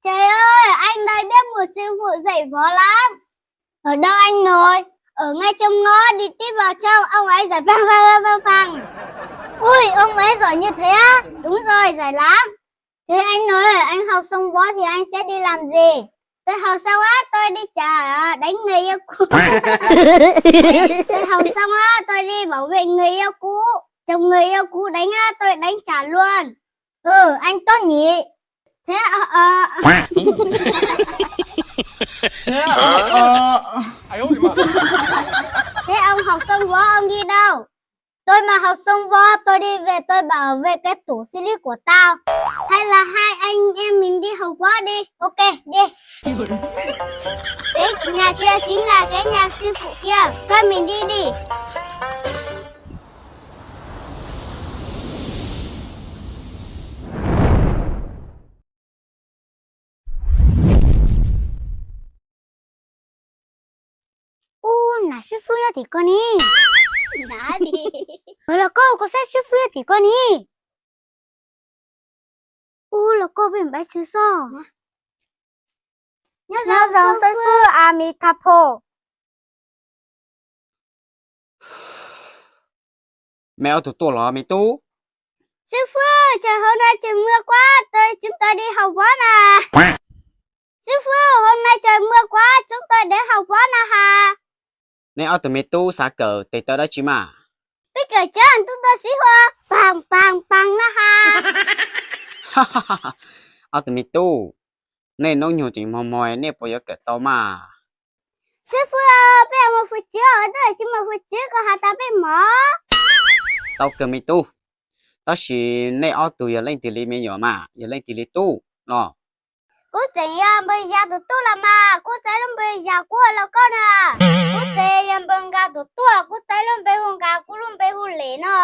Trời ơi, anh đây biết một sư phụ dạy võ lắm. Ở đâu anh nội? Ở ngay trong ngõ đi tiếp vào trong, ông ấy dạy pang pang pang pang pang. Ui, ông ấy giỏi như thế á? Đúng rồi, giỏi lắm. Thế anh nói, anh học xong võ thì anh sẽ đi làm gì? Tôi học xong á, tôi đi trả, à, đánh người yêu cũ. Tôi học xong á, tôi đi bảo vệ người yêu cũ. Chồng người yêu cũ đánh á, tôi đánh trả luôn. Ừ, anh tốt nhỉ. Thế, ờ, ờ, Thế ông học xong võ ông đi đâu? Tôi mà học xong võ tôi đi về tôi bảo vệ cái tủ xí lít của tao. Hay là hai anh em mình đi học võ đi. Ok, đi. Cái nhà kia chính là cái nhà sư phụ kia. Thôi mình đi đi. Ub, nab sib fwb nyob tim ko ni. Ua los koj, koj saib sib fwb nyob tim ko ni. Ub, los koj peb mus pab xwb xwb. Nyob zoo xib fwb Amitabha. Mày ob tug tuaj los me tub? Sư phụ, trời hôm nay trời mưa quá, tôi, chúng tôi đi học võ nè. Sư phụ, hôm nay trời mưa quá, chúng tôi đến học võ nè hả? Nej ob tug me tub xav kawm tes taw dab tsi mas? Tôi kể cho chúng tôi xí hùa, pang, pang, pang nè hả? Ob tug me tub, nej hnub nyoog tseem mos mos nej puas yuav kawm tau mas? Sư phụ, peb mus fuj tswv, tsis mus fuj tswv koj has tas peb mos. Tau kawg me tub, tab sis nej ob tug yog leej twg li me nyuam mas yog leej twg li tub los? Kuv tseem yog npawg Yas tus tub los mas, kuv txais lub npe Yas, kuv ua los koj na. Kuv tseem yog npawg Nkas tus tub, kuv txais lub npe hu Nkas, kuv lub npe hu Lem no.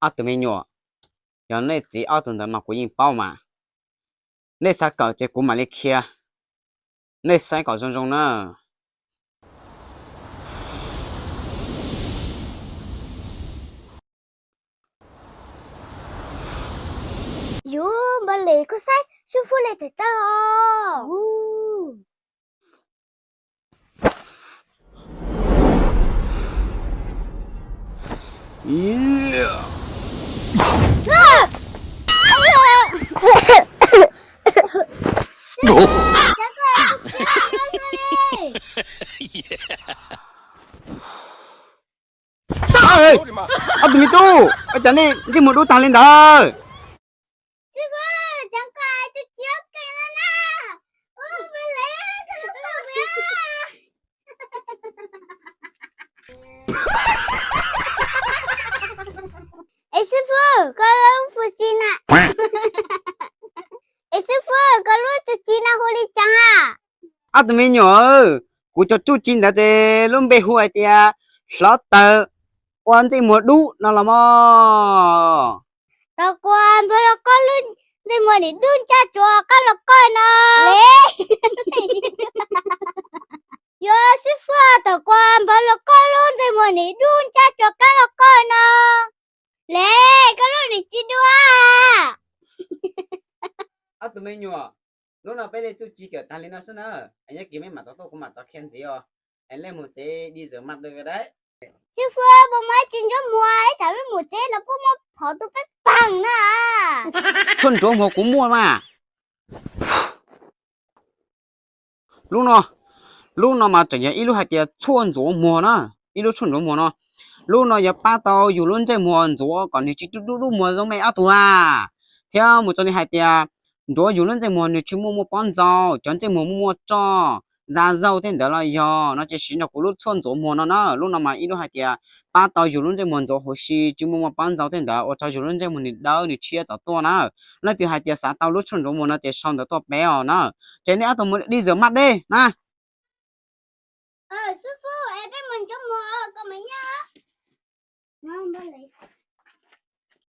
Ob tug me nyuam, yog nej txiv ob tug ntawd mas kuv yeej paub mas. Nej xav kawm ces kuv mam li qhia, nej saib kom zoo zoo na. Yuav npawg Lem, koj saib, sib fwb li tes taw os. Ob tug me tub, ua cas nej ntsej muag dub tag li ntawd? Es sib fwb, koj lub tus txiv na, es sib fwb, koj lub tus txiv na hu li cas a? Ob tug me nyuam, kuv cov tub txiv ntawd ces lub npe hu hais tias Hlov Taws, ua ntsej muag dub no los mog. Tau kuv npawg los koj lub ntsej muag nim dub ntsaj tsuas qab los koj no. Yuav sib fwb, tau kuv npawg los koj lub ntsej muag nim dub ntsaj tsuas qab los koj no. Lem, koj lub nim tsis dua. Ob tug me nyuam, hnub no peb li txuj ci kawm tag li no xwb na. Nyob kis mej mam tau tuaj kuv mam tau qhia ntxiv os. Es nej mus tsev đi rửa mặt đi đấy. Sib fwb, puas muaj ib tug ncuab muag ib tsam peb mus tsev los puab muab phov tu peb paag na. Tshuaj ntsuav muag kuv muaj mas. Lub no, lub no mas tseem yog ib lub hais tias tshuaj ntxuav muag na, ib lub tshuaj ntxuav muag no. Lub no yuav pab tau yus lub ntsej muag ntxuav kom nws tsis dub dub dub muag zoo mej ob tug na. Thiab mus txog li hais tias ntxuav yus lub ntsej muag nws tsis muaj muaj pob ntxaus, cov ntsej muag muaj muaj roj, da dau tej ntawd los yog no ces siv nrog kuv lub tshuaj ntxuav muag no na. Lub no mas ib lub hais tias pab tau yus lub ntsej muag ntxuav huv si tsis muaj muaj pob ntxaus tej ntawd ua rau yus lub ntsej muag nws dawb nws tshiab tom tuaj na. Leej twg hais tias xav tau lub tshuaj ntxuav muag no ces sau ntawv tuaj peb os na. Ces nej ob tug mus đi rửa mặt đi na.